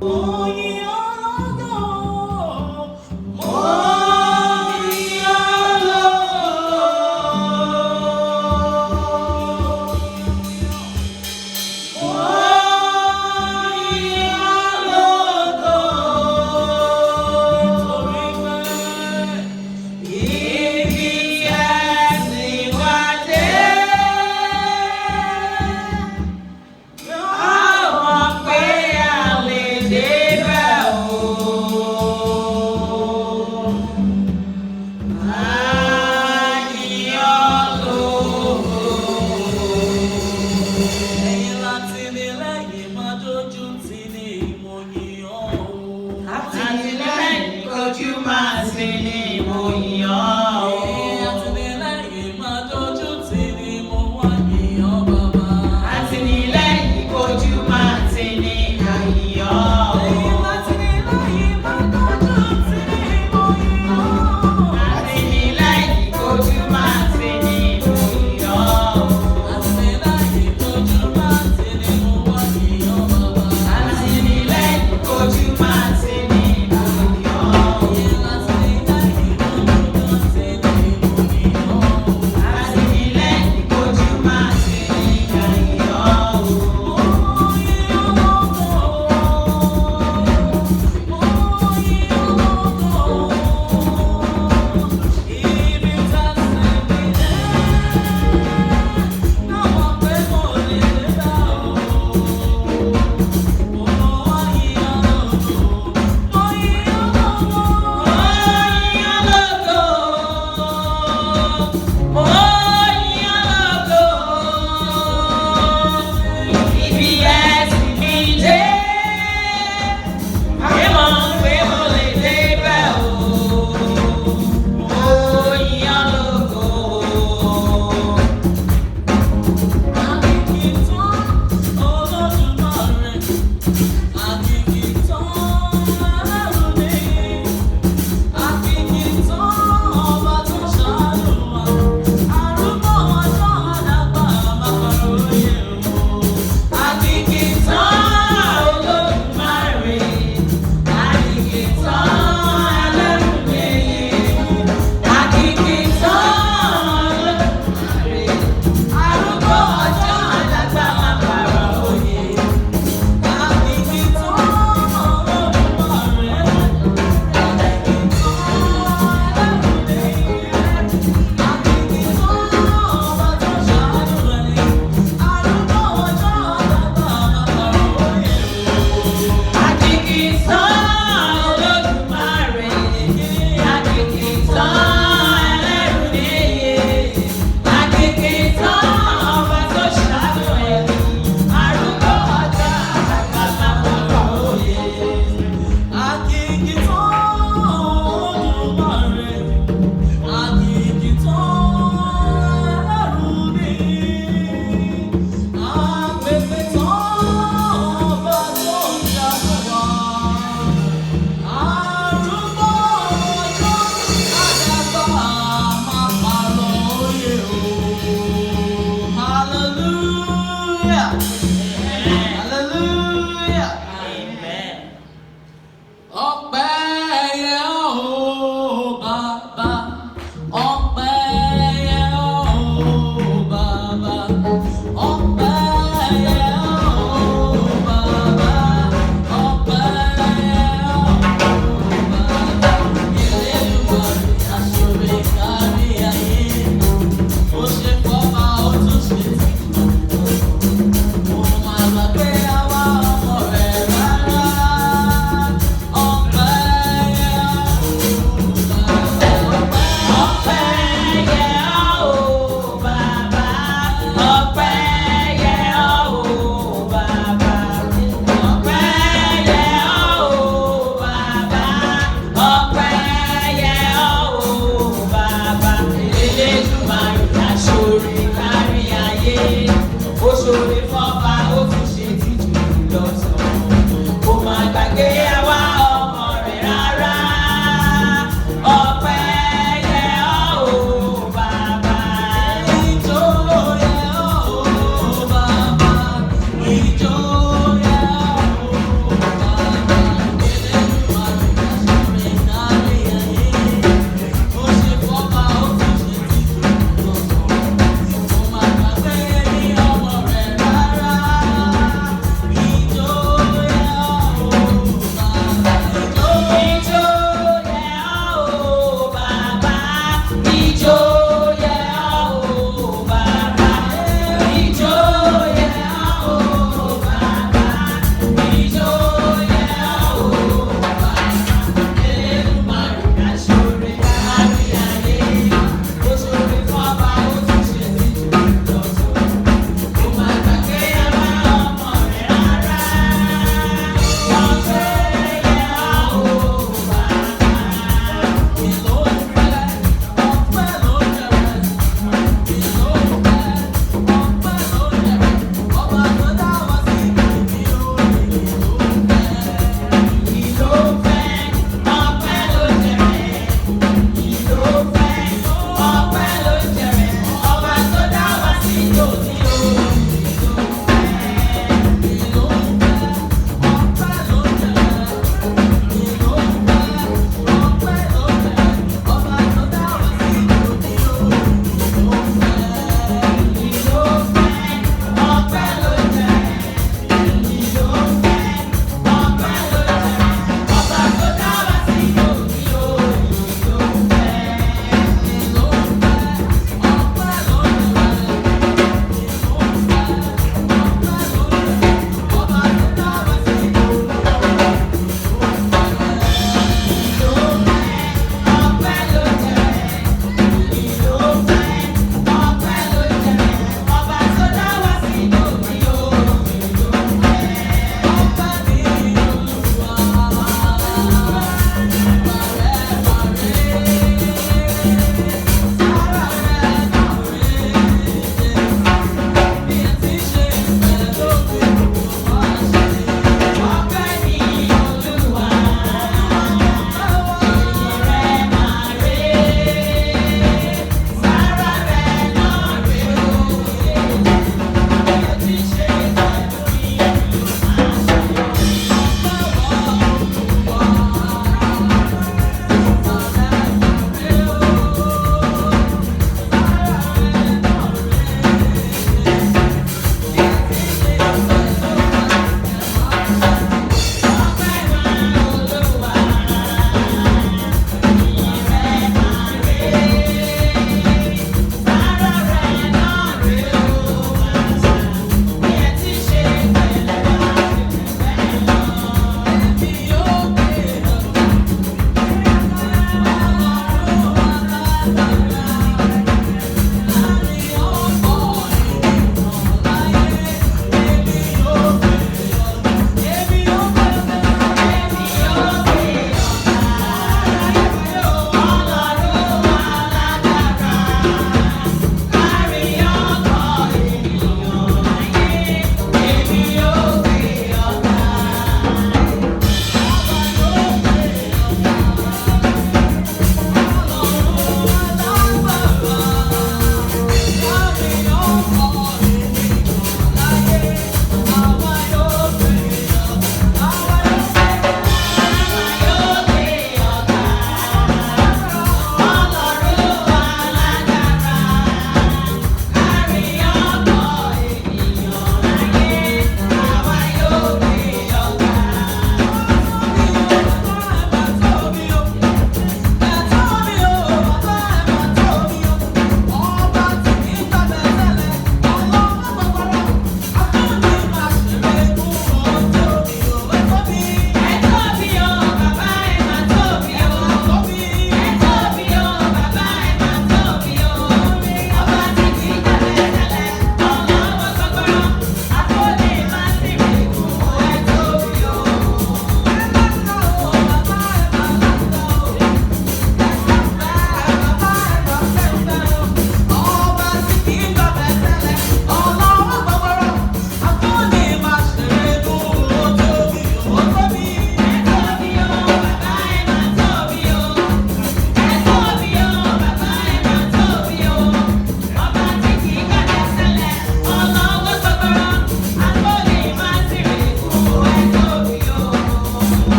Oyin ológo, mo yin ológo. Mo yin ológo. Nítorí pé ibi ẹ sìn wá dé. A mọ̀ pé a lè débẹ̀.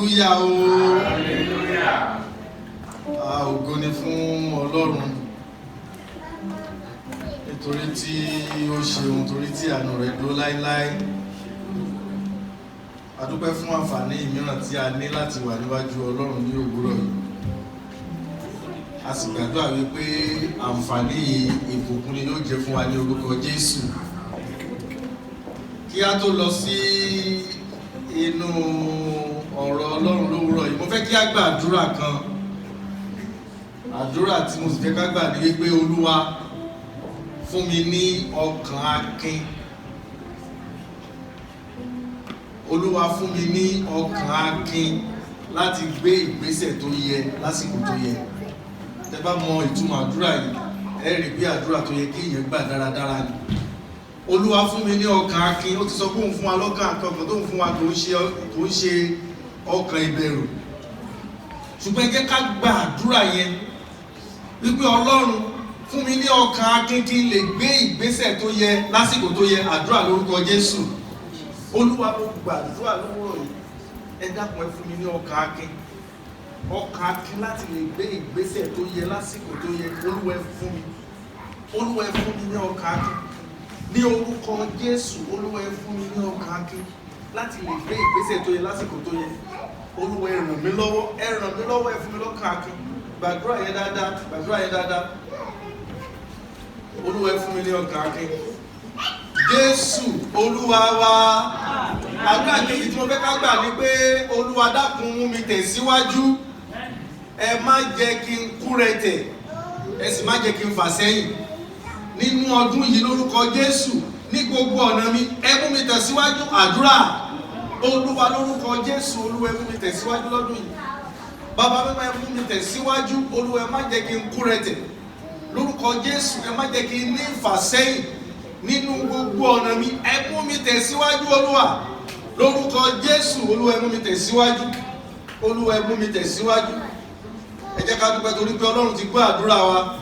Hallelujah o. Hallelujah. Ah, ògo ni fún Ọlọ́run nítorí tí ó ṣeun, torí tí àánú rẹ̀ dúró láéláé. A dúpẹ́ fún àǹfààní mìíràn tí a ní láti wà níwájú Ọlọ́run ní òwúrọ̀ yìí. A sì gbàdúrà wípé àǹfààní yìí ìbùkún ni yóò jẹ́ fún wa ní orúkọ Jésù. Kí a tó lọ sí inú ọ̀rọ̀ Ọlọ́run lówùúrọ̀ yìí, mo fẹ́ kí a gba àdúrà kan. Àdúrà tí mo sì fẹ́ ká gbà ní wípé, Olúwa, fún mi ní ọkàn akin. Olúwa, fún mi ní ọkàn akin láti gbé ìgbésẹ̀ tó yẹ lásìkò tó yẹ. Tẹ́ bá mọ ìtumọ̀ àdúrà yìí, ẹ rí bí àdúrà tó yẹ kí èèyàn gbà dáradára ni. Olúwa, fún mi ní ọkàn akin. Ó ti sọ pé òun fún wa lọ́kàn akin. Ọkàn tó ń fún wa kò ń ṣe ọkàn ìbẹ̀rù. Ṣùgbọ́n ẹ jẹ́ ká gba àdúrà yẹn wípé, Ọlọ́run, fún mi ní ọkàn akin kí n lè gbé ìgbésẹ̀ tó yẹ lásìkò tó yẹ. Àdúrà lórúkọ Jésù. Olúwa, mo gbàdúrà lówùúrọ̀ yìí, ẹ dákun, ẹ fún mi ní ọkàn akin, ọkàn akin láti lè gbé ìgbésẹ̀ tó yẹ lásìkò tó yẹ. Olúwa, ẹ fún mi. Olúwa, ẹ fún mi ní ọkàn akin ní orúkọ Jésù. Olúwa, ẹ fún mi ní ọkàn akin láti lè gbé ìgbésẹ̀ tó yẹ lásìkò tó yẹ. Olúwa, ẹ ràn mí lọ́wọ́, ẹ ràn mí lọ́wọ́, ẹ fún mi lọ́kàn akin. Gbàdúrà yẹn dáadáa, gbàdúrà yẹn dáadáa. Olúwa, ẹ fún mi ní ọkàn akin. Jésù Olúwa wa. Àdúrà kejì tí mo fẹ́ ká gbà ní pé, Olúwa, dákun, mú mi tẹ̀síwájú. Ẹ má jẹ́ kí n kúrẹ̀tẹ̀, ẹ sì má jẹ́ kí n fà sẹ́yìn nínú ọdún yìí lórúkọ Jésù. Ní gbogbo ọ̀nà mi, ẹ mú mi tẹ̀síwájú. Àdúrà. Olúwa, lórúkọ Jésù, Olúwa, ẹ mú mi tẹ̀síwájú lọ́dún yìí. Bàbá mímọ́, ẹ mú mi tẹ̀síwájú. Olúwa, ẹ má jẹ́ kí n kúrẹ̀tẹ̀ lórúkọ Jésù. Ẹ má jẹ́ kí n ní ìfàsẹ́yìn nínú gbogbo ọ̀nà mi. Ẹ mú mi tẹ̀síwájú, Olúwa, lórúkọ Jésù. Olúwa, ẹ mú mi tẹ̀síwájú. Olúwa, ẹ mú mi tẹ̀síwájú. Ẹ jẹ́ ká dúpẹ́ torí pé Ọlọ́run ti gbọ́ àdúrà wa.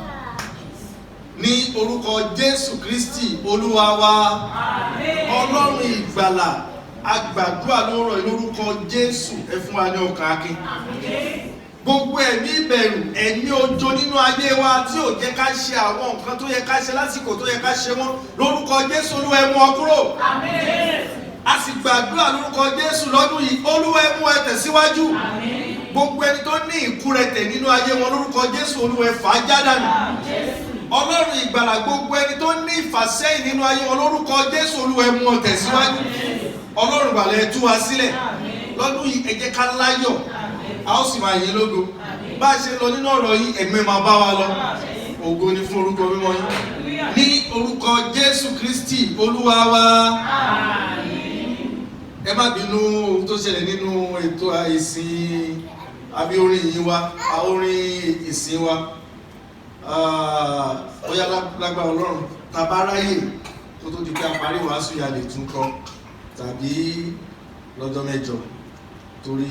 Ní orúkọ Jésù Kristi Olúwa wa. Ọlọ́run ìgbàlà, a gbàdúrà lórọ̀ lórúkọ Jésù, ẹ fún wa ní ọkàn akin. Gbogbo ẹ̀mí ìbẹ̀rù, ẹ̀mí ojo nínú ayé wa tí ò jẹ́ ká ṣe àwọn nǹkan tó yẹ ká ṣe lásìkò tó yẹ ká ṣe wọ́n, lórúkọ Jésù, Olúwa, ẹ mú ọ kúrò. A sì gbàdúrà lórúkọ Jésù, lọ́dún yìí, Olúwa, ẹ mú ẹ tẹ̀síwájú. Gbogbo ẹni tó ní ìkúrẹtẹ̀ nínú ayé wọn, lórúkọ Jésù, Olúwa, ẹ fà á já dànù. Ọlọ́run ìgbàlà, gbogbo ẹni tó ní ìfàsẹ́yìn nínú ayé wọn, lórúkọ Jésù, Olúwa, ẹ mú ọ tẹ̀síwájú. Ọlọ́run ìgbàlà, ẹ tú wa sílẹ̀ lọ́dún yìí. Ẹ jẹ́ ká láyọ̀, a ó sì máa yìn lógo. Bá a ṣe lọ nínú ọ̀rọ̀ yìí, ẹ̀mí máa bá wa lọ. Ògo ni fún orúkọ mímọ́ yín. Ní orúkọ Jésù Kristi Olúwa wa. Ẹ má bínú, ohun tó ṣẹlẹ̀ nínú ètò ìsìn àbí orin yìí wa, orin ìsìn wa, bóyá lágbára Ọlọ́run, tá a bá ráyè kó tó di pé a parí wàásù yà, lè tún kọ tàbí lọ́jọ́ mẹ́jọ, torí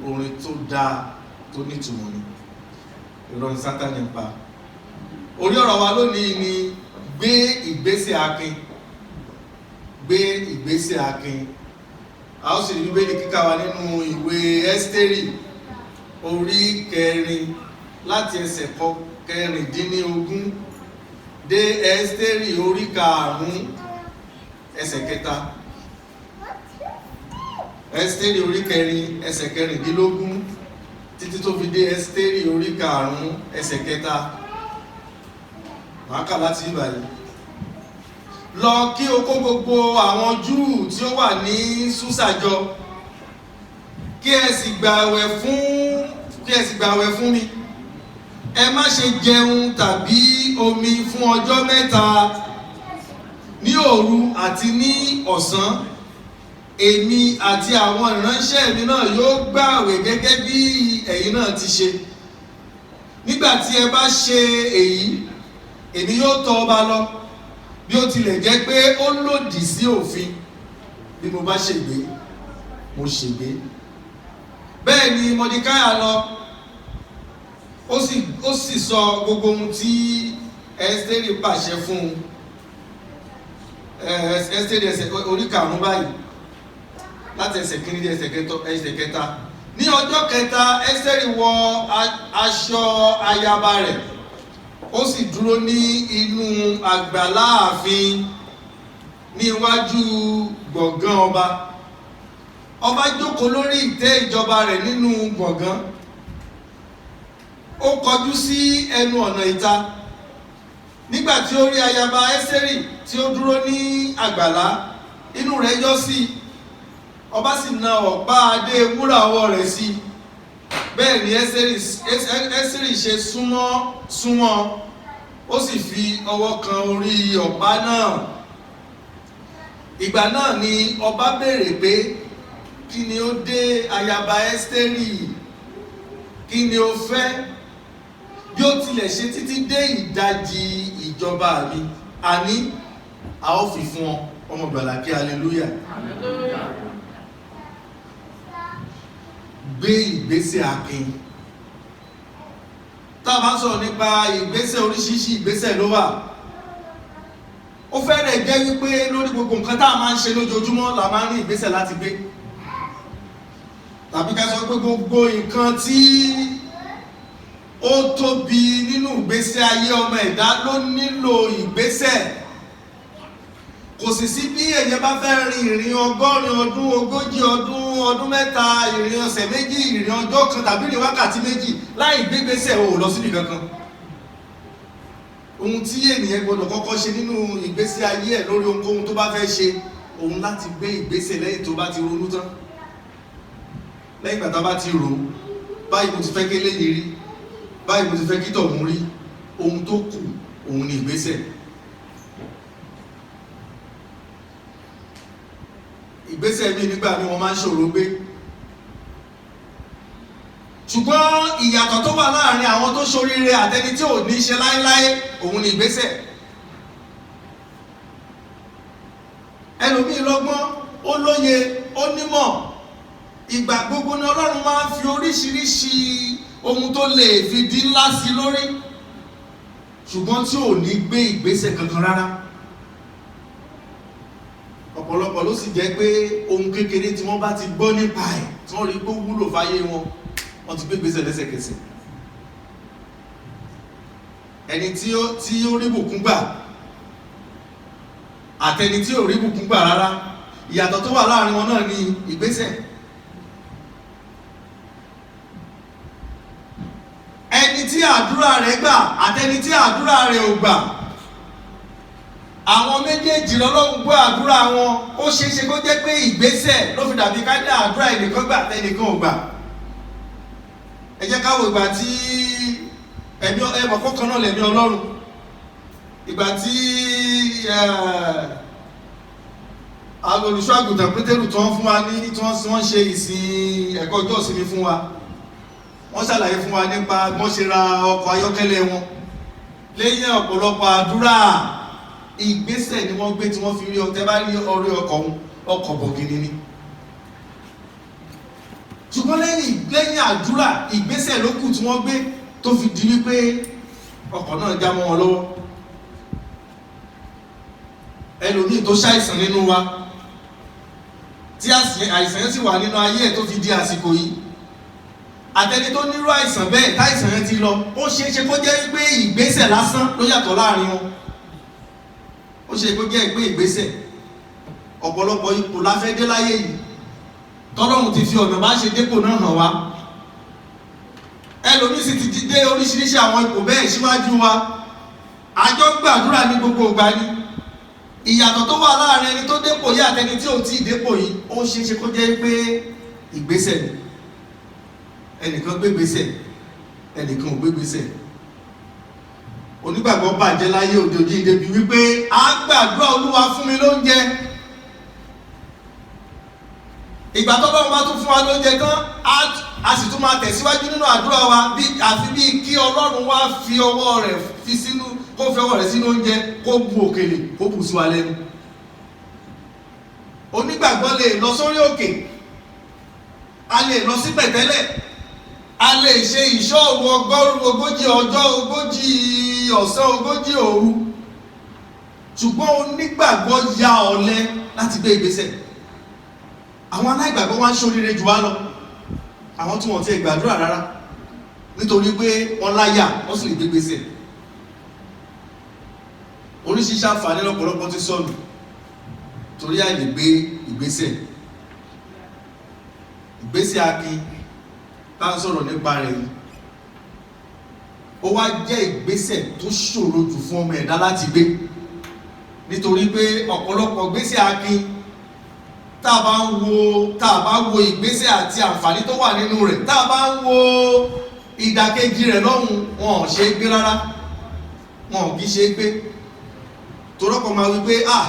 orin tó dáa tó nítumọ̀ ni. Irọ́ ni Sátánì ń pa. Orí ọ̀rọ̀ wa lónìí ni "Gbé ìgbésẹ̀ akin". Gbé ìgbésẹ̀ akin. A ó sì rí Bíbélì kíkà wa nínú ìwé Ẹ́sítérì, orí kẹrin, láti ẹsẹ̀ 16 dé Ẹ́sítérì orí 5, ẹsẹ̀ 3. Ẹ́sítérì orí 4, ẹsẹ̀ 16, títí tó fi dé Ẹ́sítérì orí 5, ẹsẹ̀ 3. Màá kà láti ìbàyìí. Lọ, kí o kó gbogbo àwọn Júù tí ó wà ní Súsà jọ, kí ẹ sì gbààwẹ̀ fún mi. Ẹ má ṣe jẹun tàbí omi fún ọjọ́ 3, ní òru àti ní ọ̀sán. Èmi àti àwọn ìránṣẹ́ mi náà yóò gbààwẹ̀ gẹ́gẹ́ bí ẹ̀yin náà ti ṣe. Nígbà tí ẹ bá ṣe èyí, èmi yóò tọ̀ ọba lọ, bí ó tilẹ̀ jẹ́ pé ó lòdì sí òfin. Bí mo bá ṣègbé, mo ṣègbé. Bẹ́ẹ̀ ni Mọdíkáyà lọ, ó sì sọ gbogbo ohun tí Ẹ́sítérì pàṣẹ fún un. Ẹ́sítérì ẹsẹ̀ orí 5 báyìí, láti ẹsẹ̀ 1 dé ẹsẹ̀ 3. Ní ọjọ́ kẹta, Ẹ́sítérì wọ aṣọ ayaba rẹ̀, ó sì dúró ní inú àgbàlá ààfin ní iwájú gbọ̀ngàn ọba. Ọba jókòó lórí ìtẹ́ ìjọba rẹ̀ nínú gbọ̀ngàn, ó kọjú sí ẹnu ọ̀nà ìta. Nígbà tí ó rí ayaba Ẹ́sítérì tí ó dúró ní àgbàlá, inú rẹ̀ yọ sí i. Ọba sì na ọ̀pá adé wúrà ọwọ́ rẹ̀ sí i. Bẹ́ẹ̀ ni Ẹ́sítérì ṣe súnmọ́, ó sì fi ọwọ́ kan orí ọ̀pá náà. Ìgbà náà ni ọba béèrè pé, "Kí ni ó dé, ayaba Ẹ́sítérì? Kí ni o fẹ́? Bí ó tilẹ̀ ṣe títí dé ìdajì ìjọba mi, àní a ó fi fún ọ." Ọmọ ìgbàlà, kí hallelujah. Gbé ìgbésẹ̀ akin. Tá a bá sọ̀rọ̀ nípa ìgbésẹ̀, oríṣiríṣi ìgbésẹ̀ ló wà. Ó fẹ́rẹ̀ jẹ́ wípé lórí gbogbo nǹkan tá a máa ń ṣe lójoojúmọ́ la máa ń ní ìgbésẹ̀ láti gbé, tàbí ká sọ pé gbogbo nǹkan tí ó tóbi nínú ìgbésí ayé ọmọ ẹ̀dá ló nílò ìgbésẹ̀. Kò sì sí bí èèyàn bá fẹ́ rin ìrìn 80 ọdún, 40 ọdún, ọdún 3, ìrìn ọ̀sẹ̀ 2, ìrìn ọjọ́ kan tàbí ìrìn wákàtí 2 láì gbégbésẹ̀, ò lọ síbi kankan. Ohun tí ènìyàn gbọdọ̀ kọ́kọ́ ṣe nínú ìgbésí ayé ẹ̀ lórí ohunkóhun tó bá fẹ́ ṣe, òun láti gbé ìgbésẹ̀ lẹ́yìn tó bá ti ronú tán, lẹ́yìn ìgbà tá a bá ti rò ó, báyìí mo ti fẹ́ kí eléyìí rí, báyìí mo ti fẹ́ kí tọ̀hún rí, ohun tó kù òun ni ìgbésẹ̀. Ìgbésẹ̀ mi nígbà mi wọ́n máa ń ṣòro gbé, ṣùgbọ́n ìyàtọ̀ tó wà láàrin àwọn tó ṣoríire àtẹni tí ò ní ṣe láéláé òun ni ìgbésẹ̀. Ẹlòmíì lọ́gbọ́n, ó lóye, ó nímọ̀. Ìgbà gbogbo ni Ọlọ́run máa ń fi oríṣiríṣi ohun tó lè fi di ńlá sí lórí, ṣùgbọ́n tí ò ní gbé ìgbésẹ̀ kankan rárá. Ọ̀pọ̀lọpọ̀ ló sì jẹ́ pé ohun kékeré tí wọ́n bá ti gbọ́ nípa ẹ̀, tí wọ́n rí pé ó wúlò fáyé wọn, wọ́n ti gbé ìgbésẹ̀ lẹ́sẹ̀kẹsẹ̀. Ẹni tí ó rí bùkún gbà àtẹni tí ò rí bùkún gbà rárá, ìyàtọ̀ tó wà láàrin wọn náà ni ìgbésẹ̀. Ẹni tí àdúrà rẹ̀ gbà àtẹni tí àdúrà rẹ̀ ò gbà, àwọn méjèèjì lọ́lọ́run gbọ́ àdúrà wọn. Ó ṣeé ṣe kó jẹ́ pé ìgbésẹ̀ ló fi dàbí ká dá àdúrà ẹnìkan gbà tẹnìkan ò gbà. Ẹ jẹ́ ká wo ìgbà tí ẹ̀mí ẹ̀mọ̀ kọ̀ọ̀kan náà lẹ̀mí Ọlọ́run, ìgbà tí àwọn olùṣọ́ àgùntàn Pétérù tí wọ́n fún wa ní tí wọ́n ṣe ìsìn ẹ̀kọ́ ọjọ́ ìsinmi fún wa, wọ́n ṣàlàyé fún wa nípa bí wọ́n ṣe ra ọkọ̀ ayọ́kẹ́lẹ́ wọn. Lẹ́yìn ọ̀pọ̀lọpọ̀ àdúrà, ìgbésẹ̀ ni wọ́n gbé tí wọ́n fi rí ọtẹ bá rí ọrí ọkọ̀ òun, ọkọ̀ bọ̀gìnì ni. Ṣùgbọ́n lẹ́yìn àdúrà, ìgbésẹ̀ ló kù tí wọ́n gbé tó fi di wípé ọkọ̀ náà já mọ́ wọn lọ́wọ́. Ẹlòmíì tó ṣàìsàn nínú wa, tí àìsàn yẹn sì wà nínú ayé ẹ̀ tó fi di àsìkò yìí, àtẹni tó nírú àìsàn bẹ́ẹ̀ táìsàn yẹn ti lọ, ó ṣeé ṣe kó jẹ́ wípé ìgbésẹ̀ lásán ló yàtọ̀ láàrin wọn. Ó ṣe kó jẹ́ pé ìgbésẹ̀. Ọ̀pọ̀lọpọ̀ ipò la fẹ́ dé láyé yìí, tọ́lọ́run ti fi ọ̀nà bá ṣe dépò náà hàn wá. Ẹlòmíì sì ti dé oríṣiríṣi àwọn ipò bẹ́ẹ̀ síwájú wa. Àjọ gbàdúrà ní gbogbo ìgbà ni. Ìyàtọ̀ tó wà láàrin ẹni tó dépò yìí àtẹni tí ò tí ì dépò yìí, ó ṣeé ṣe kó jẹ́ pé ìgbésẹ̀ ni. Ẹnìkan gbé gbésẹ̀, ẹnìkan ò gbé gbésẹ̀. Onígbàgbọ́ bàjẹ́ láyé òde òní débi wípé a gbàdúrà, Olúwa fún mi lóúnjẹ. Ìgbà tó bá wọn bá tún fún wa lóúnjẹ tán, a sì tún máa tẹ̀síwájú nínú àdúrà wa, àfi bí kí Ọlọ́run wá fi ọwọ́ rẹ̀ fi sínú, kó fi ọwọ́ rẹ̀ sínú oúnjẹ, kó bu òkèlè, kó bù sí wa lẹ́nu. Onígbàgbọ́ lè lọ sórí òkè, a lè lọ sí pẹ̀tẹ́lẹ̀, a lè ṣe ìṣọ́ òru 40 ọjọ́, 40 ọ̀sán, 40 òru, ṣùgbọ́n onígbàgbọ́ ya ọ̀lẹ láti gbé ìgbésẹ̀. Àwọn aláìgbàgbọ́ wá ń ṣoríire jù wá lọ. Àwọn tí wọ́n ti gbàdúrà rárá, nítorí pé wọ́n láyà, wọ́n sì lè gbé gbèsè. Oríṣiríṣi àǹfààní lọ́pọ̀lọpọ̀ ti sọnù torí àìlè gbé ìgbésẹ̀. Ìgbésẹ̀ akin tá ń sọ̀rọ̀ nípa rẹ̀ yìí, ó wá jẹ́ ìgbésẹ̀ tó ṣòro jù fún ọmọ ẹ̀dá láti gbé, nítorí pé ọ̀pọ̀lọpọ̀ ìgbésẹ̀ akin, tá a bá wo ìgbésẹ̀ àti àǹfààní tó wà nínú rẹ̀, tá a bá ń wo ìdàkejì rẹ̀ lọ́hùn, wọn ò ṣe é gbé rárá, wọn ò kì í ṣe é gbé. Torọ́pọ̀ máa wí pé, "Ah,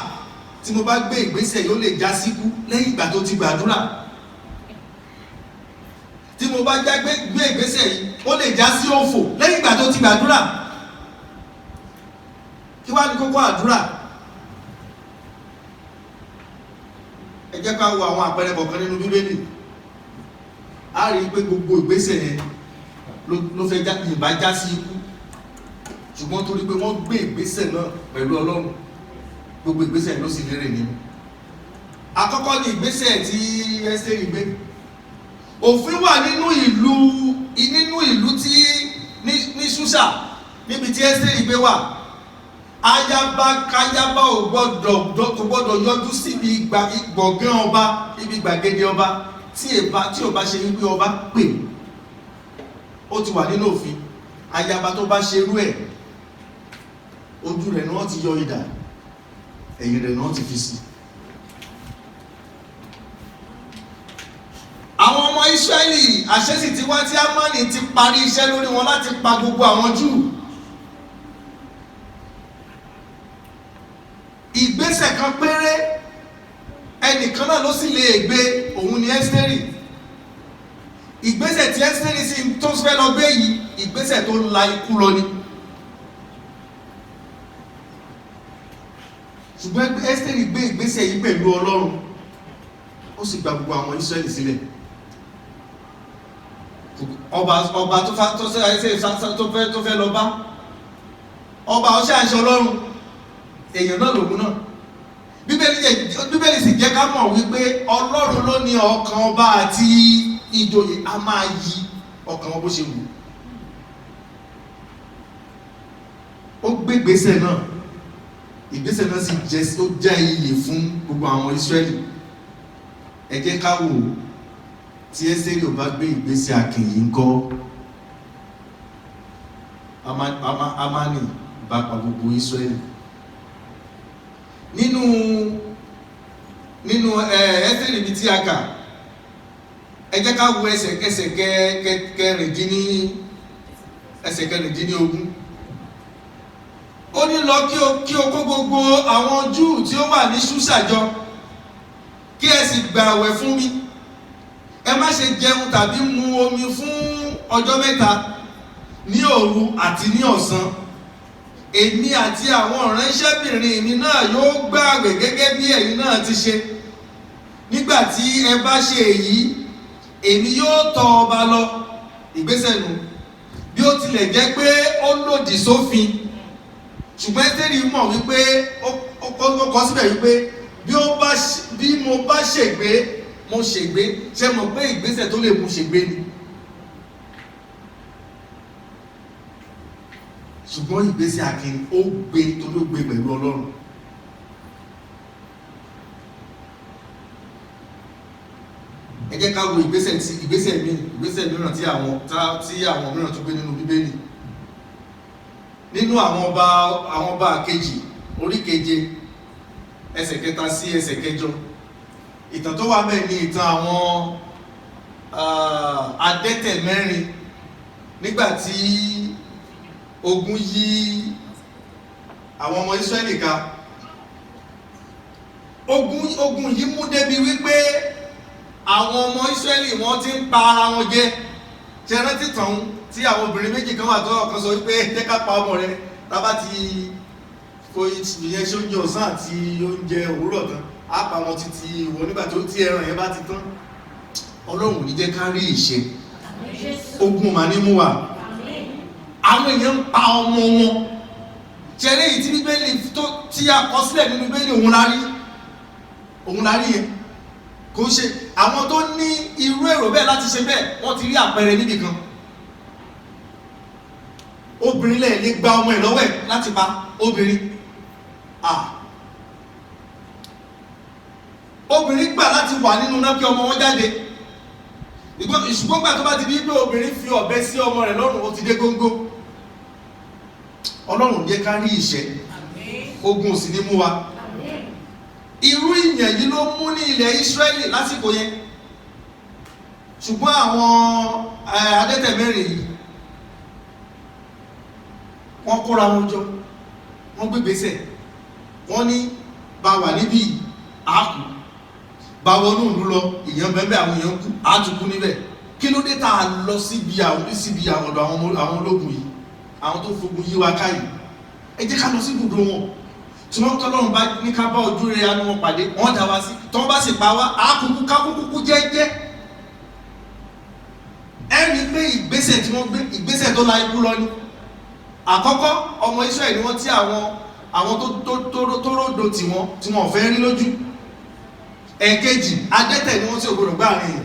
tí mo bá gbé ìgbésẹ̀, yóò lè já síkú," lẹ́yìn ìgbà tó ti gbàdúrà. "Tí mo bá já gbé ìgbésẹ̀ yìí, ó lè já sí òfò," lẹ́yìn ìgbà tó ti gbàdúrà. Kí wá ní kókó àdúrà? Ẹ jẹ́ ká wo àwọn àpẹẹrẹ kọ̀ọ̀kan nínú Bíbélì. A rí i pé gbogbo ìgbésẹ̀ yẹn ló fẹ́ ìbá já sí ikú, ṣùgbọ́n torí pé wọ́n gbé ìgbésẹ̀ náà pẹ̀lú Ọlọ́run, gbogbo ìgbésẹ̀ ló sì lérè nínú. Àkọ́kọ́ ni ìgbésẹ̀ tí Ẹ́sítérì gbé. Òfin wà nínú ìlú tí ní Ṣúṣà, níbi tí Ẹ́sítérì gbé wà. Ayaba káyaba ò gbọ́dọ̀ yọjú síbi gbọ̀ngàn ọba, ibi gbàgede ọba, tí ò bá ṣe wípé ọba pè. Ó ti wà nínú òfin. Ayaba tó bá ṣerú ẹ̀, ojú rẹ̀ ni wọ́n ti yọ idà, ẹ̀yìn rẹ̀ ni wọ́n ti fi sí. Àwọn ọmọ Ísírẹ́lì, àṣẹ sì ti wá tí Ámánì ti parí iṣẹ́ lórí wọn láti pa gbogbo àwọn Júù. Ìgbésẹ̀ kan péré, ẹnìkan náà ló sì lè gbé, òun ni Ẹ́sítérì. Ìgbésẹ̀ tí Ẹ́sítérì sì tó fẹ́ lọ gbé yìí, ìgbésẹ̀ tó la ikú lọ ni. Ṣùgbọ́n Ẹ́sítérì gbé ìgbésẹ̀ yìí pẹ̀lú Ọlọ́run, ó sì gba gbogbo àwọn Ísírẹ́lì sílẹ̀. Ọba tó fa tó ṣe tó fẹ́ lọ bá ọba ọṣẹ àṣẹ Ọlọ́run, èèyàn náà lòun náà. Bíbélì sì jẹ́ ká mọ̀ wípé Ọlọ́run ló ní ọkàn ọba àti ìjòyè, a máa yí ọkàn wọn bó ṣe wù. Ó gbé ìgbésẹ̀ náà, ìgbésẹ̀ náà sì jẹ́, ó jẹ́ iyè fún gbogbo àwọn Ísírẹ́lì. Ẹ jẹ́ ká wò ó, tí Ẹ́sítérì ò bá gbé ìgbésẹ̀ akin yìí ńkọ́? Ámánì bá pa gbogbo Ísírẹ́lì. Nínú Ẹ́sítérì ibi tí a kà, ẹ jẹ́ ká wo ẹsẹ̀ 16. Ó ní, "Lọ, kí o kó gbogbo àwọn Júù tí ó wà ní Ṣúṣà jọ, kí ẹ sì gbààwẹ̀ fún mi. Ẹ má ṣe jẹun tàbí mu omi fún ọjọ́ 3, ní òru àti ní ọ̀sán. Èmi àti àwọn ìránṣẹ́bìnrin mi náà yóò gbààwẹ̀ gẹ́gẹ́ bí ẹ̀yin náà ti ṣe. Nígbà tí ẹ bá ṣe èyí, èmi yóò tọ̀ ọba lọ." Ìgbésẹ̀ nu, bí ó tilẹ̀ jẹ́ pé ó lòdì sófin. Ṣùgbọ́n Ẹ́sítérì mọ̀ wípé ó kọ síbẹ̀ wípé, "Bí mo bá ṣègbé, mo ṣègbé." Ṣe mọ̀ pé ìgbésẹ̀ tó lè mú ṣègbé ni? Ṣùgbọ́n ìgbésẹ̀ akin, ó gbé torí ó gbé pẹ̀lú Ọlọ́run. Ẹ jẹ́ ká wo ìgbésẹ̀ mìíràn tí àwọn mìíràn tó gbé nínú Bíbélì, nínú àwọn Ọba Kejì, orí 7, ẹsẹ̀ 3 sí ẹsẹ̀ 8. Ìtàn tó wà bẹ́ẹ̀ ni ìtàn àwọn adẹ́tẹ̀ mẹ́rin, nígbà tí ogun yí àwọn ọmọ Ísírẹ́lì ká. Ogun yìí mú débi wípé àwọn ọmọ Ísírẹ́lì, wọ́n ti ń pa ara wọn jẹ. Ṣe rántí tàn tí àwọn obìnrin méjì kan wà tó ọ̀kan sọ wípé, "Jẹ́ ká pa ọmọ rẹ, tá bá ti fo ìyẹn ṣe oúnjẹ ọ̀sán àti oúnjẹ òwúrọ̀ tán, á pa wọn títí ìwọ nígbà tó tí ẹran yẹn bá ti tán." Ọlọ́run ò ní jẹ́ ká rí ìṣe ogun mà ní mú wa. Àwọn èèyàn ń pa ọmọ wọn. Ṣẹlẹ̀ yìí tí Bíbélì tó tí a kọ sílẹ̀ nínú Bíbélì, òun la rí yẹn. Kò ṣe Àwọn tó ní irú èrò bẹ́ẹ̀ láti ṣe bẹ́ẹ̀, wọ́n ti rí àpẹẹrẹ níbì kan. Obìnrin lẹ̀ lè gba ọmọ ẹ̀ lọ́wọ́ ẹ̀ láti pa obìnrin. Ah, obìnrin gbà láti wà nínú náà kí ọmọ wọn jáde, ṣùgbọ́n gbà tó bá ti di pé obìnrin fi ọ̀bẹ sí ọmọ rẹ̀ lọ́rùn, ó ti dé góńgó. Ọlọ́run jẹ́ ká rí ìṣẹ́, ogun ò sì ní mú wa. Irú ìyàn yìí ló mú ní ilẹ̀ Ísírẹ́lì lásìkò yẹn. Ṣùgbọ́n àwọn adẹ́tẹ̀ mẹ́rin yìí, wọ́n kóra wọn jọ, wọ́n gbégbèsè, wọ́n ní bá wà níbí àákú, bá wọnú ìlú lọ, ìyẹn bẹ́ẹ̀, àwọn èèyàn kú, àtúkú níbẹ̀. Kí ló dé tá a lọ síbi àwọn ọ̀dọ̀ àwọn ológun yìí, àwọn tó fogun yí wa ká yìí? Ẹ jẹ́ ká lọ sí ibùdó wọn. Tí wọ́n tọ́lọ́run bá ní ká bá ojú rere anu wọn pàdé, wọ́n dá wa sí. Tí wọ́n bá sì pa wá, àákúkú kákúkú jẹ́jẹ́. Ẹ rí i pé ìgbésẹ̀ tí wọ́n gbé, ìgbésẹ̀ tó la ikú lọ ni. Àkọ́kọ́, ọmọ Israẹli ni wọ́n, tí àwọn tó ròdo tí wọ́n tí wọ́n fẹ́ rí lójú. Ẹ̀kejì, adẹ́tẹ̀ ni wọ́n, tí ò gbọdọ̀ gbá àárín yìí,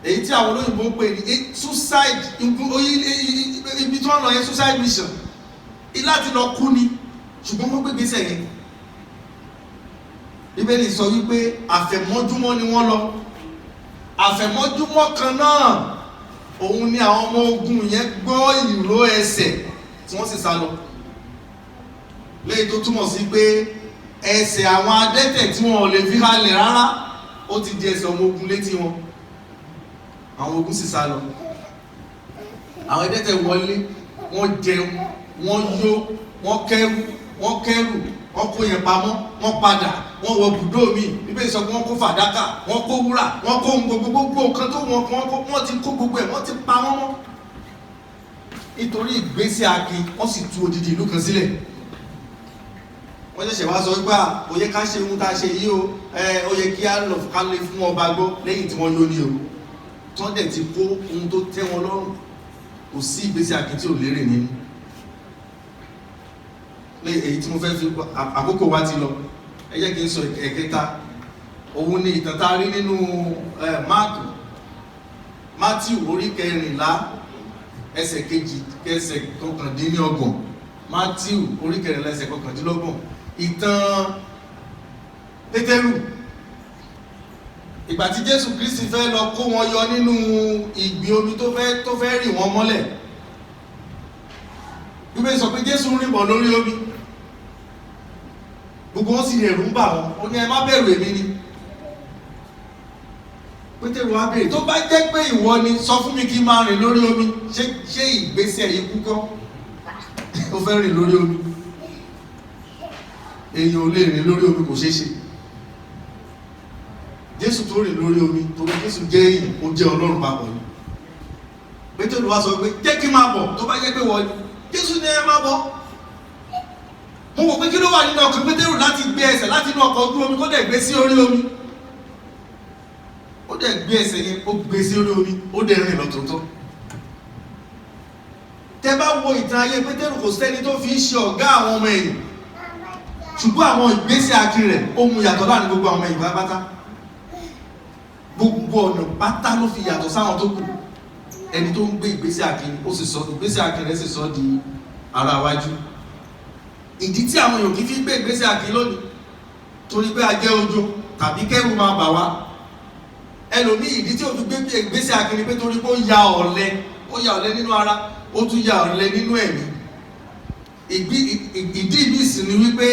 èyí tí àwọn olóyìnbó ń pè ní suicide. Ibi tí wọ́n lọ yẹn, suicide mission, láti lọ kú ni. Ṣùgbọ́n wọ́n gbé gbèsè yẹn. Bíbélì sọ wípé àfẹ̀mọ́júmọ́ ni wọ́n lọ. Àfẹ̀mọ́júmọ́ kan náà, òun ni àwọn ọmọ ogun yẹn gbọ́ ìró ẹsẹ̀ tí wọ́n sì sá lọ, léyìí tó túmọ̀ sí pé ẹsẹ̀ àwọn adẹ́tẹ̀ tí wọn ò lè fi halẹ̀ rárá, ó ti di ẹsẹ̀ ọmọ ogun létí wọn. Àwọn ogun sì sá lọ. Àwọn adẹ́tẹ̀ wọlé, wọ́n jẹun, wọ́n yó, wọ́n kẹ́rù, wọ́n kẹ́rù, wọ́n kó yẹn pamọ́, wọ́n padà, wọ́n wọ bùdó mi. Bíbélì sọ pé wọ́n kó fàdákà, wọ́n kó wúrà, wọ́n kó ohun gbogbo, gbogbo nǹkan tó wọ́n kó, wọ́n ti kó gbogbo ẹ̀, wọ́n ti pa wọ́n mọ́. Nítorí ìgbésẹ̀ akin, wọ́n sì tú odidi ìlú kan sílẹ̀. Wọ́n ṣẹ̀ṣẹ̀ wá sọ wípé ó yẹ ká ṣe ohun tá a ṣe yìí o, ẹ ó yẹ kí á lọ ká lè fún ọba gbọ́ lẹ́yìn tí wọ́n yó ní o, tí wọ́n dẹ̀ ti kó ohun tó tẹ́ wọn lọ́rùn. Kò sí ìgbésẹ̀ akin tí ò lérè nínú. Lé èyí tí mo fẹ́ fi, àkókò wa ti lọ, ẹ jẹ́ kí n sọ ẹ̀kẹta. Òun ni ìtàn tá a rí nínú Máàkù, Mátíù orí 14, ẹsẹ̀ 2, ẹsẹ̀ 29. Mátíù orí 14, ẹsẹ̀ 29, ìtàn Pétérù. Ìgbà tí Jésù Kristi fẹ́ lọ kó wọn yọ nínú ìgbì omi tó fẹ́ rì wọ́n mọ́lẹ̀, Bíbélì sọ pé Jésù ń rìn bọ̀ lórí omi. Gbogbo wọn sì ẹ̀rù ń bà wọ́n. Ó ní, "Ẹ má bẹ̀rù, èmi ni." Pétérù wá béèrè, "Tó bá jẹ́ pé ìwọ ni, sọ fún mi kí n máa rìn lórí omi." Ṣé ìgbésẹ̀ ikú kọ́? Ó fẹ́ rìn lórí omi. Èèyàn ò lè rìn lórí omi, kò ṣeé ṣe. Jésù tó rìn lórí omi, torí Jésù jẹ́ èèyàn, ó jẹ́ Ọlọ́run papọ̀ ni. Pétérù wá sọ pé, "Jẹ́ kí n máa bọ̀, tó bá jẹ́ pé wọ́n ni." Jésù ní, "Ẹ máa bọ̀." Mo wò pé kí ló wà nínú ọkàn Pétérù láti gbé ẹsẹ̀ láti inú ọkọ̀ ojú omi, kó dẹ̀ gbé sí orí omi? Ó dẹ̀ gbé ẹsẹ̀ yẹn, ó gbé sí orí omi, ó dẹ̀ rìn lọ́tọ̀ọ̀tọ̀. Tẹ bá wo ìtàn ayé Pétérù, kò sẹ́ni tó fi ń ṣe ọ̀gá àwọn ọmọ ẹ̀yìn, ṣùgbọ́n àwọn ìgbésẹ̀ akin rẹ̀, ó mú yàtọ̀ láàrin gbogbo àwọn ọmọ ẹ̀yìn pátápátá. Gbogbo ọ̀nà pátá ló fi yàtọ̀ sáwọn tó kù. Ẹni tó ń gbé ìgbésẹ̀ akin, ó sì sọ ìgbésẹ̀ akin rẹ̀ sì sọ di ara wájú. Ìdí tí àwọn èèyàn kì í fi gbé ìgbésẹ̀ akin lónìí, torí pé a jẹ́ ojo tàbí kẹ́rù máa bà wá. Ẹlòmíì, ìdí tí ó fi gbé ìgbésẹ̀ akin ni pé torí pé ó ya ọ̀lẹ. Ó ya ọ̀lẹ nínú ara, ó tún ya ọ̀lẹ nínú ẹ̀mí. Ìdí ìbí sì ni wípé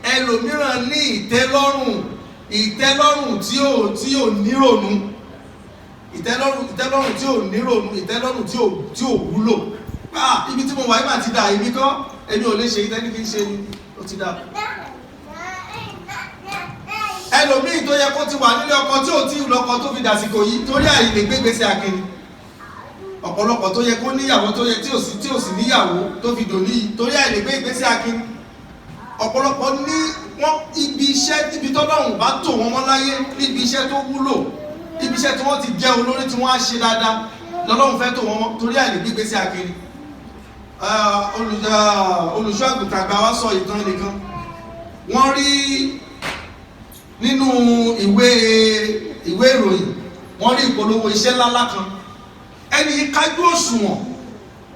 ẹlòmíràn ní ìtẹ́lọ́rùn, ìtẹ́lọ́rùn tí ò nírònú, ìtẹ́lọ́rùn tí ò nírònú, ìtẹ́lọ́rùn tí ò wúlò. Ah, ibi tí mo wà yìí mà ti dà. Èmi kọ́, èmi ò lè ṣe ìtẹ́ni kí n ṣe ni, ó ti dà. Ẹlòmíì tó yẹ kó ti wà nílé ọkọ, tí ò tí ì lọ́kọ tó fi dàsìkò yìí, torí àyè lè gbégbèsè akínni. Ọ̀pọ̀lọpọ̀ tó yẹ kó níyàwó, tó yẹ tí ò sí níyàwó tó fi dòní yìí, torí àyè lè gbé ìgbésẹ̀ akínni. Ọ̀pọ̀lọpọ̀ ní wọ́n ibi iṣẹ́, ibi tọ́lọ́run bá tò wọ́n mọ́ láyé, níbi iṣẹ́ tó wúlò, ibi iṣẹ́ tí wọ́n ti jẹ́ olórí, tí wọ́n á ṣe dáadáa lọ́lọ́run fẹ́ tò wọ́n mọ́, torí àyè lè gbé ìgbésẹ̀ akínni. Olùṣọ́ àgùntàn àgbà wa sọ ìtàn nìkan. Wọ́n rí Nínú ìwé ìròyìn, wọ́n rí ìpolówó iṣẹ́ ńláńlá kan. Ẹni yìí kájú òṣùwọ̀n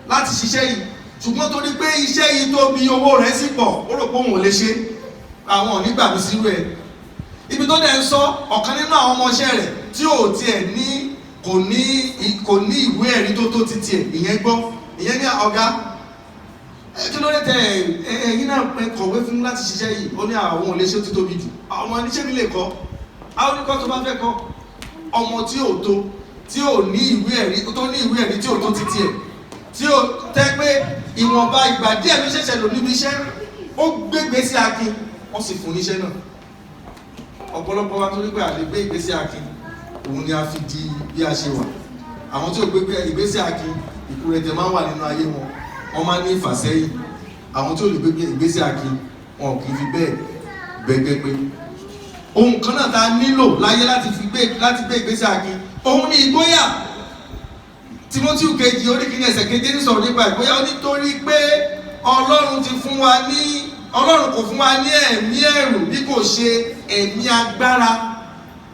láti ṣiṣẹ́ yìí, ṣùgbọ́n torí pé iṣẹ́ yìí tóbi, owó rẹ̀ sì pọ̀, ó rò pé òun ò lè ṣe, àwọn ò ní gbà mí sírú ẹ̀. Ibi tó dẹ̀ ń sọ, ọ̀kan nínú àwọn ọmọọṣẹ́ rẹ̀ tí ò tiẹ̀ ní kò ní ìwé ẹ̀rí tó tó titi ẹ̀, ìyẹn gbọ́, ìyẹn ní, "Ọ̀gá ẹ, kí ló dé tẹ ẹ ẹ̀yin náà ẹ kọ̀wé fún láti ṣiṣẹ́ yìí?" Ó ní àwọn ò lè ṣe, ó ti tóbi jù. Àwọn oníṣẹ́ mi lè kọ́, àwọn oníkọ́ tó bá fẹ́ kọ́. Ọmọ tí ò tó, tí ò ní ìwé ẹ̀rí, tó ní ìwé ẹ̀rí tí ò tó titi ẹ̀, tí ò tẹ́ pé ìwọ̀nba ìgbà díẹ̀ ló ṣẹ̀ṣẹ̀ lò níbi iṣẹ́, ó gbégbé sí akin, wọ́n sì fún níṣẹ́ náà. Ọ̀pọ̀lọpọ̀ wa, torí pé a lè gbé ìgbésẹ̀ akin, òun ni a fi di bí a ṣe wà. Àwọn tí ò gbé ìgbésẹ̀ akin, ìkúrẹ̀tẹ̀ máa ń wà nínú ayé wọn, wọ́n máa ń ní ìfàsẹ́yìn. Àwọn tí ò lè gbé ìgbésẹ̀ akin, wọn ò kì í fi bẹ́ẹ̀ gbẹgbẹ́ pé ohun kan náà tá a nílò láyé láti gbé ìgbésẹ̀ akin, òun ni ìgboyà. Timothy kejì orí kìíní ẹsẹ̀ keje ní sọ̀rọ̀ nípa ìgboyà. Ó nítorí pé Ọlọ́run kò fún wa ní ẹ̀mí ẹ̀rù bí kò ṣe ẹ̀mí agbára.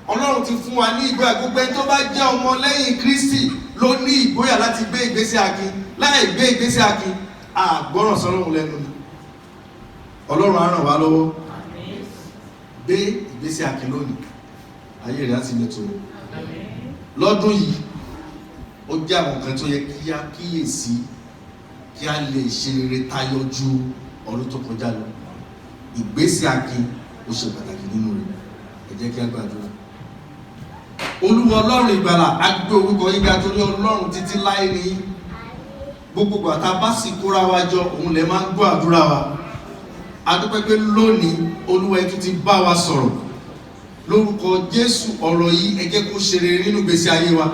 Ọlọ́run ti fún wa ní ìgboyà. Gbogbo ẹni tó bá jẹ́ ọmọ lẹ́yìn Kristi ló ní ìgboyà láti gbé ìgbésẹ̀ akin. Láì gbé ìgbésẹ̀ akin, àgbọ́ràn sọ́lọ́run lẹ́nu ni. Ọlọ́run á ràn wá lọ́wọ́. Gbé ìgbésẹ̀ akin lónìí, ayé rẹ̀ á sì nítumọ̀ lọ́dún yìí. Ó jẹ́ àwọn nǹkan tó yẹ kí á kíyèsí kí á lè ṣe rere tayọ ju ọdún tó kọjá lọ. Ìgbésẹ̀ akin, ó ṣe pàtàkì nínú rẹ̀. Ẹ jẹ́ kí á gbàdúrà. Olúwa Ọlọ́run ìgbàlà, a gbé orúkọ yín ga torí Ọlọ́run títí láé ní gbogbo ìgbà tá a bá sì kóra wa jọ, òun lè máa ń gbọ́ àdúrà wa. A dúpẹ́ pé lónìí, Olúwa, ẹ tún ti bá wa sọ̀rọ̀. Lórúkọ Jésù, ọ̀rọ̀ yìí, ẹ jẹ́ kó ṣe rere nínú ìgbésí ayé wa.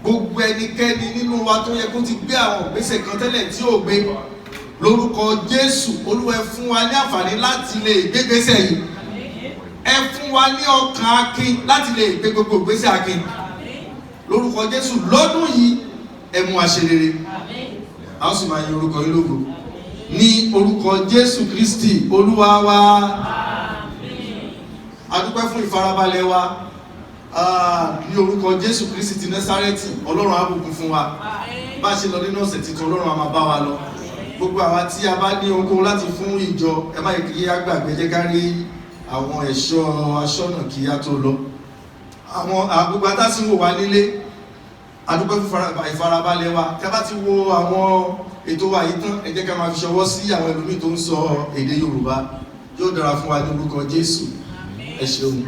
Gbogbo ẹnikẹ́ni nínú wa tó yẹ kó ti gbé àwọn ìgbésẹ̀ kan tẹ́lẹ̀ tí ò gbé, lórúkọ Jésù, Olúwa, ẹ fún wa ní àǹfààní láti lè gbé ìgbésẹ̀ yìí. Ẹ fún wa ní ọkàn akin láti lè gbé gbogbo ìgbésẹ̀ akin. Lórúkọ Jésù, lọ́dún yìí, ẹ mú wa ṣe rere, a ó sì máa yin orúkọ yín lógo. Ní orúkọ Jésù Kristi Olúwa wa. A dúpẹ́ fún ìfarabalẹ̀ wa. Ní orúkọ Jésù Kristi ti Násárẹ́tì, Ọlọ́run á bùkún fún wa. Bá a ṣe lọ nínú ọ̀sẹ̀ tuntun, Ọlọ́run á máa bá wa lọ. Gbogbo àwa tí a bá ní ohunkóhun láti fún ìjọ, ẹ má yẹ kí á gbàgbé, jẹ́ ká rí àwọn ẹ̀ṣọ́ aṣọ́nà kí á tó lọ. Àwọn gbogbo atásí wò wá nílé, a dúpẹ́ fún ìfarabalẹ̀ wa. Tí a bá ti wo àwọn ètò wa yìí tán, ẹ jẹ́ ká máa fi ṣọwọ́ sí àwọn ẹlòmíì tó ń sọ èdè Yorùbá. Yóò dára fún wa ní orúkọ Jésù. Ẹ ṣeun.